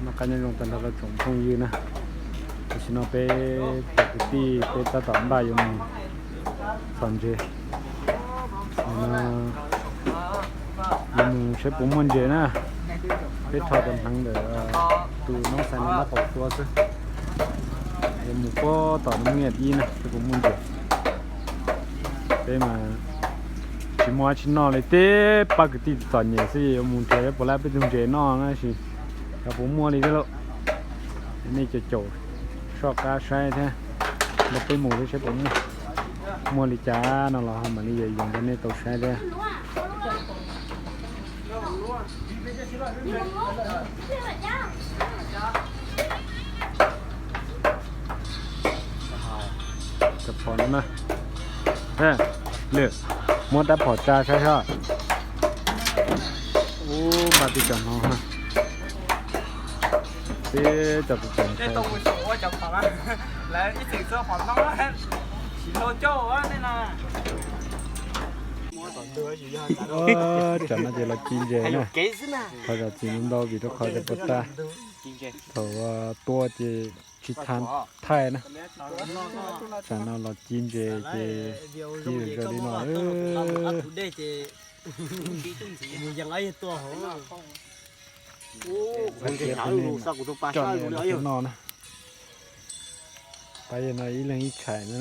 Noj qab nyob zoo tag nrho rau tsoom phooj ywg na. Tam sim no peb cov kwv tij peb tab tom npaj yuav mus txhom ntses. Yuav mus saib puas muaj ntses na. Peb rho cov hneev ntawm tus noob xais no nab qaum tua xwb. Yuav mus puag tom nab ngiam ib na saib puas muaj ntses. Peb mas tsis muaj dab tsi noj li, teb pab kwv tij txom nyem xwb yuav mus nrhiav puas lab peb tug ntses noj na sis xyov puas muaj li thiab lauj. Nej caum caum soj qab saib thiab, nrog peb mus thiab saib puas muaj. Muaj li cas no los mam li yuav yoov rau nej tau saib thiab. Cov phom no na. Lwm, muab rab phom tsa saib seb. Ub, npaj tib cov no. Tib cov tus tseem ntshai. Tsam no ces los ci ntses na. Qhov zam txim ntau vim rau qhov cov puas tag thaum tua ces tsis tha thaij na. Tsam no los ci ntses ces ci zom zaws li no. Coj nej los noj na. Pab yawg no ib leeg ib tshais na.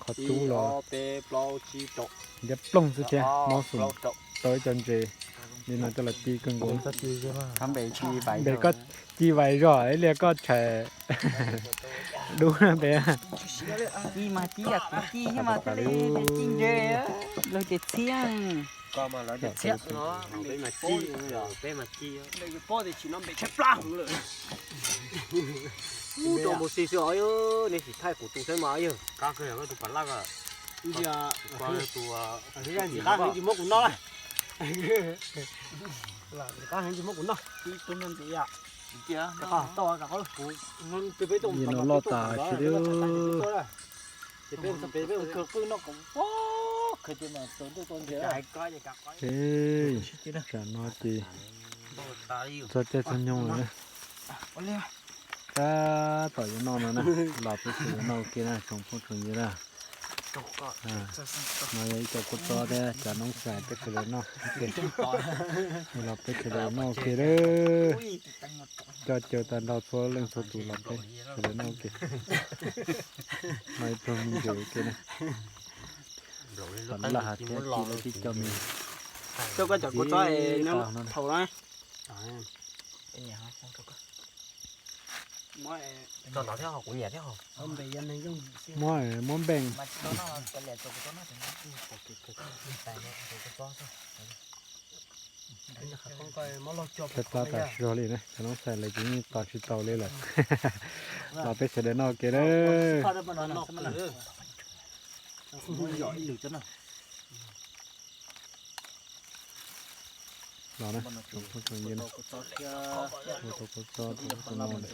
Qhov cub los ntiab ploog xwb thiab mob xum tau ib co ntses li no coj los ci kawg nkaus. Npe koj ci vais zog ib li koj tshais dub na npe. Ci mas ci, kuv ci mas thiaj li ci ntses, luag ces txhiaj. Ntxim qab heev tsis muab kuv noj. Ntxim qab heev tsis muab kuv noj. Yim no loj tas tsis li. Tsam no ces txog caij txog nyoog lawm na. Tab tom yuav noj no na, los peb sawv daws noj ua ke na tsoom phooj tsoom ywg na. No yog ib co kua txob thiab cov noob xais peb sawv daws noj ua ke. Los peb sawv daws noj ua ke lawm. Coj caw tag nrho txhua leej txhua tus los peb sawv daws noj ua ke. Noj ib pluag me ntses ua ke na. Tom laj hav thiab ci lawv tib co me. Coj koj cov kua txob thaum no. Muab, muab npeej. Peb plab tas zog li na, cov noob xais lawv ces yeej tos tsis tau li lawm. Los peb sawv daws noj ua ke lawm. Los na, tsoom phooj tsoom ywg na, ua tau kua txob tau kua no lawm, npaj na.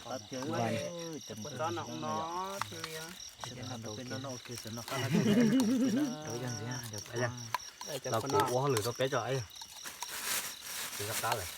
Los kuv ua hauj lwm rau peb tso. Kuv zoo qab lawm.